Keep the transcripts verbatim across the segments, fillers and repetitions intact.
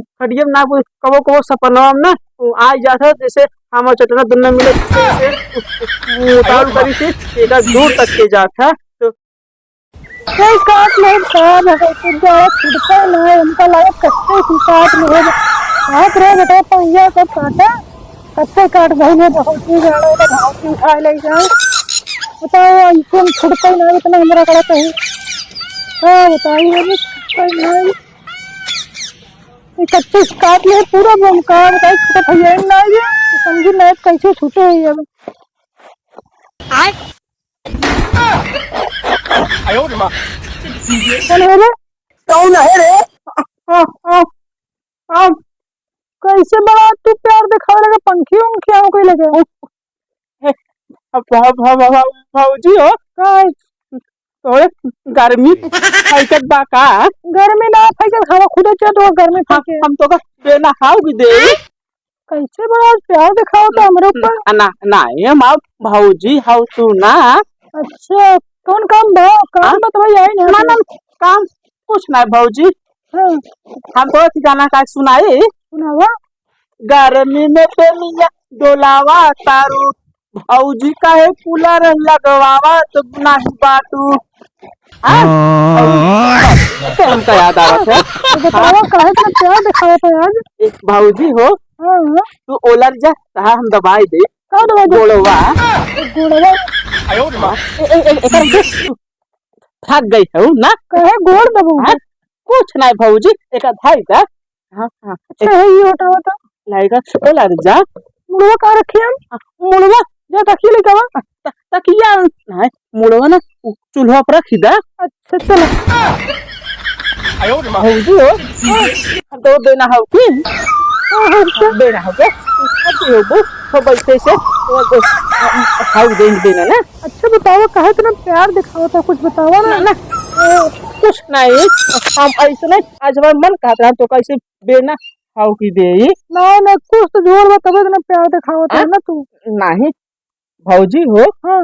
खटिया में ना, वो कबो कबो सपनवा में ना, वो आ जात है, जैसे हम और चटना दुन्ना मिले, जैसे वो उतावल करी थी, एकर दूर तक के जात है। तो कई काट ले, का भगत, जाड़ा छूटता ना, उनका लागत कत्ते की काट ले। हाथ रे बेटा, पहिया को काटा, कत्ते काट भइले, बहुत ही जाड़ा, तो भाव की उठा ले जाए। बताओ, ऐसे में छूटता ही ना, इतना हमरा कड़ा कहीं। का बताई, अभी छूटता ही ना। ये कच्चे काट ले पूरा, हम का बताई, छूटत है ये ना, ये तो समझी ना कैसे छूटे है ये। कौन है रे? कौन है रे? आ, आ, आ, कैसे बड़ा तू प्यार दिखावे लगे, पंखी उंखी आओ कोई लगे। हे, अब भा-, भा-, भा-, भा-, भौजी हो, का है? तोरे गर्मी फैकत बा का? गर्मी ना फैकत, हवा खुदे चलत बा, गर्मी हम, फैके। हम तो का बेना हाव भी दे। कैसे बड़ा प्यार दिखाओ तो हमरे ऊपर। ना, ना, ना, ये माँ भौजी हाउ तू ना। अच्छा, कौन काम बा? काम हाँ? बतवाई आई ना। ना, ना, काम कुछ ना भौजी। हाँ। हम तो एक गाना का सुनाई। सुनावा। गर्मी में बेनिया डोलावा तारू, भौजी काहे कूलर लगवावा तो नाही बाटू। हाँ? तो हमका याद आवत है। तो बतावा, काहे इतना प्यार दिखावत है आज? एक भौजी हो, हाँ, हाँ। तू ओलर जा, तहा हम दबाई दे। का दबाई दे? गोड़वा। गोड़वा। ए, ए, ए, एकर भाग गई है ना? काहे गोड़ दबू? हाँ? कुछ नहीं भौजी, एक धाई दा। हाँ, हाँ। अच्छा, है ये हटावा तो। लाइगा, ओ लाग जा। मुड़वा का रखी हम? हाँ, मुड़वा, जा तकिया लेके आवा। त-, तकिया नहीं, मुड़वा ना, उ चूल्हा पर रखी दा। अच्छा, चलो। भौजी हो, हाँ। दो देना हो कि? हाँ, हाँ, हाँ। देना हो गया। अति हो गो, तो बैठे से, तो, तो, हाँ, हाँ, देना, देना ना। अच्छा बतावा, काहे इतना प्यार दिखावत है, कुछ बतावा ना। ना, ना, ओ, कुछ नहीं, हम ऐसे नहीं, आज हमार मन कहत रहा तो कैसे बेना खाओ की देई। नहीं, नहीं, कुछ तो जोर बा, तबे इतना प्यार दिखावत है हाँ? ना तू। नहीं, भौजी हो, हाँ।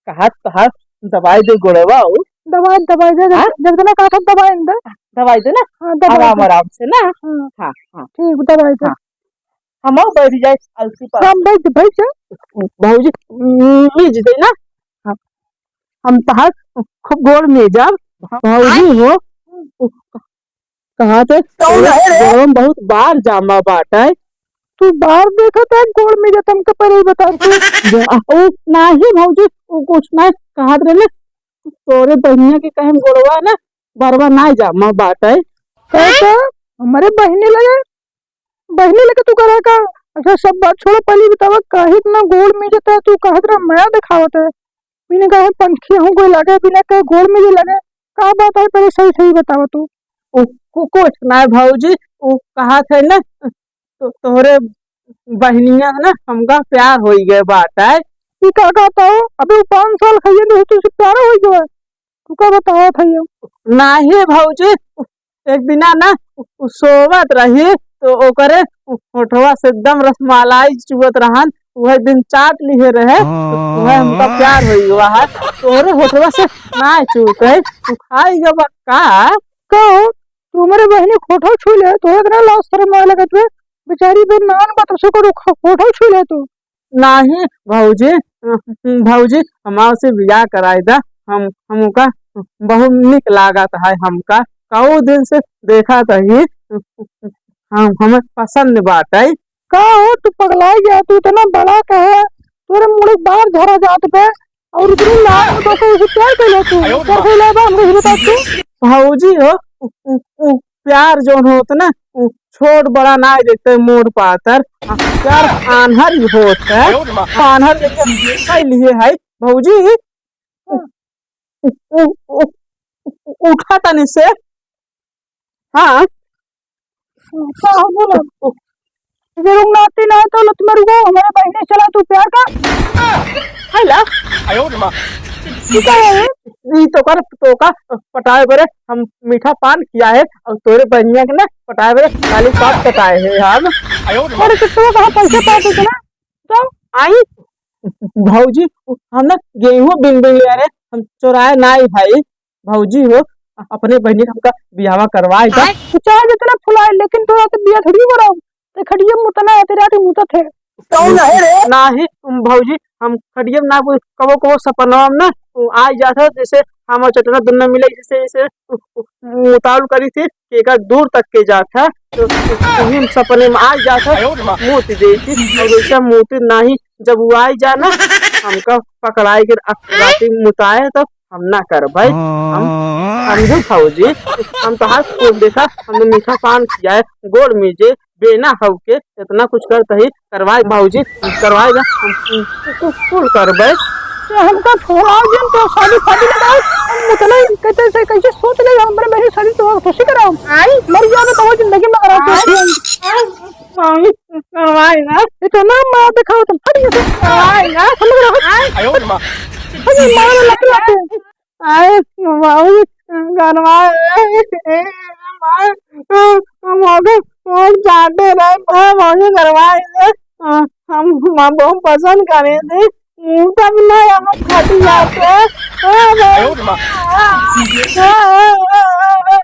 कहा, कहा, दबाई दे गोड़वा हो। दबाई, दबाई दे, जब, हाँ? जब इतना कहा था, दबाई दे। दबाई दे ना? हाँ, दबाई आराम, दे। आराम से ना? हाँ। हाँ, हाँ। ठीक, दबाई दे। हाँ। हम बैठ जाए अलसी पर। हम बैठ, बैठ जा। भौजी, मीज दे ना। हाँ। हम तहार खूब गोड़ में जाब। भौजी हो, कहाँ से? कौन है रे? गोड़ में बहुत बार जामा बाटे। तू बार देखत है, गोड़ में जात, हमके पहले ही बता तू। आ, ओ, नाही भौजी, ओ कुछ ना कहत रहे ना, तोरे बहिनिया के कहे गोड़वा ना, बरवा ना जामा बाटे। कैसे? हमारे बहिनी लगे? बहिनी लेके तू करे का? अच्छा, सब बात छोड़ो, पहले बतावा, काहे इतना गोड़ में जाता है? तू कहत रहा, मया दिखावत है। बिना कहे पंखी हूँ कोई लगे, बिना कहे गोड़ में भी लगे। का बात है, पहले सही सही बतावा तू। उ, कु-, कुछ ना भौजी, उ कहत है ना, तो तोहरे बहिनिया है ना, हमका प्यार होई गए बात है। ई का कहता हो? अबे उ पाँच साल खाइए तो तुझसे प्यार होई गए। तू का बतावत है ये? नाही भौजी, एक दिना ना उ, उ सोवत रही तो ओकरे उ होठवा से एकदम रसमलाई चुअत रहन, उहे दिन चाट लिहे रहे, तो उहे हमका प्यार होई गवा है। तोरे होठवा से ना चूत है, तू खाई गवा का? का हो? तू हमरे बहिनी के होठवा छू ले, तोरे इतना लाज शरम ना लगत बे? बेचारी बे नान बा, तब से ओकर होठवा छू ले तू। नाही भौजी, भौजी, हमार से बियाह कराई दा। हम, हमका बहुत निक लागत है हमका। कऊ दिन से देखत ही, हम, हमें पसंद बाटे। का हो, तू पगलाई गया? तू इतना बड़ा कहे, तोरे मुड़े बार झरा जात बे, और इतनी लाज में तो उसे प्यार कर ले तू। प्यार कर ले बा, हमको ही बता तू। भौजी हो, उ, उ, उ, प्यार जौन होत ना, उ छोट बड़ा ना देखते, मोट पातर। आ, प्यार आन्हर ही होत है। आन्हर लेके कई लिए है भौजी। उ, उ, उ, उ, उठा तनी से। हाँ। का हो बोला? उ, उ, ये रुक नाती ना तो लत मर गो, हमारे बहिने चला तू प्यार का। है ला। ई का है? ई तो कर, तो का पटाए बरे हम मीठा पान किया है और तोरे बहिनिया के ना पटाए बरे खाली पाप कटाए है हम। अरे तो तू कहाँ पैसे पाते थे ना? तो आई भौजी, हम ना गेहूं बिन बिन ले रहे, हम चोराए ना आई भाई। भौजी हो, अपने बहिनी के हमका बियाहवा करवाए दा। आय। तू चाहे जितना फुलाए, लेकिन तोरा तो बियाह थोड़ी कराओ। ते खटिया में मुतना है, तेरे आटे मुतत है। कौन है रे? नाही, उम, भौजी, हम खटिया में ना, कबो, कबो सपनवा में ना, उ, आ जात है, जैसे हम और चटना दुन्नो मिले, जैसे, जैसे, उ, उ, उतावल करी थी, कि एकर दूर तक के जात है, तो उही सपने में आ जात है, आयो रे माँ। मूत देती, और वैसे मूत नाही, जब वो आई जा ना, हमका पकड़ाई के अक-, राती मुताए, तो हम ना करबै। हम समझो भौजी, हम तो हाथ खोल देखा, हमने मीठा पान खियाए, गोड़ मीजे, बेना हउ के, इतना कुछ करत ही, करवाए भौजी, करवाए जा, हम कु-, कु-, कुल करबै। तो हमका छोड़ा दिन तो शादी फादी लगाओ, हम मुतले कहते से कैसे सोच ले, हम मेरे मेरी शादी तो खुशी कराओ। आई? मर जाओ तो वो जिंदगी में कराओ। आई? मामी, करवाए ना। इतना मार दिखाओ तुम, हट यहाँ से। करवाए ना। हम लोग रहो। आयो रे माँ। अरे मार लग रहा है। आए, बाबू, करवाए। मार, हम हो गए, हम जाते रहे, हम हो गए, करवाए। हम, हम बहुत पसंद करे थे। तब ना हम फट जाते। हाँ, भाई। आयो रे माँ। हाँ, हाँ।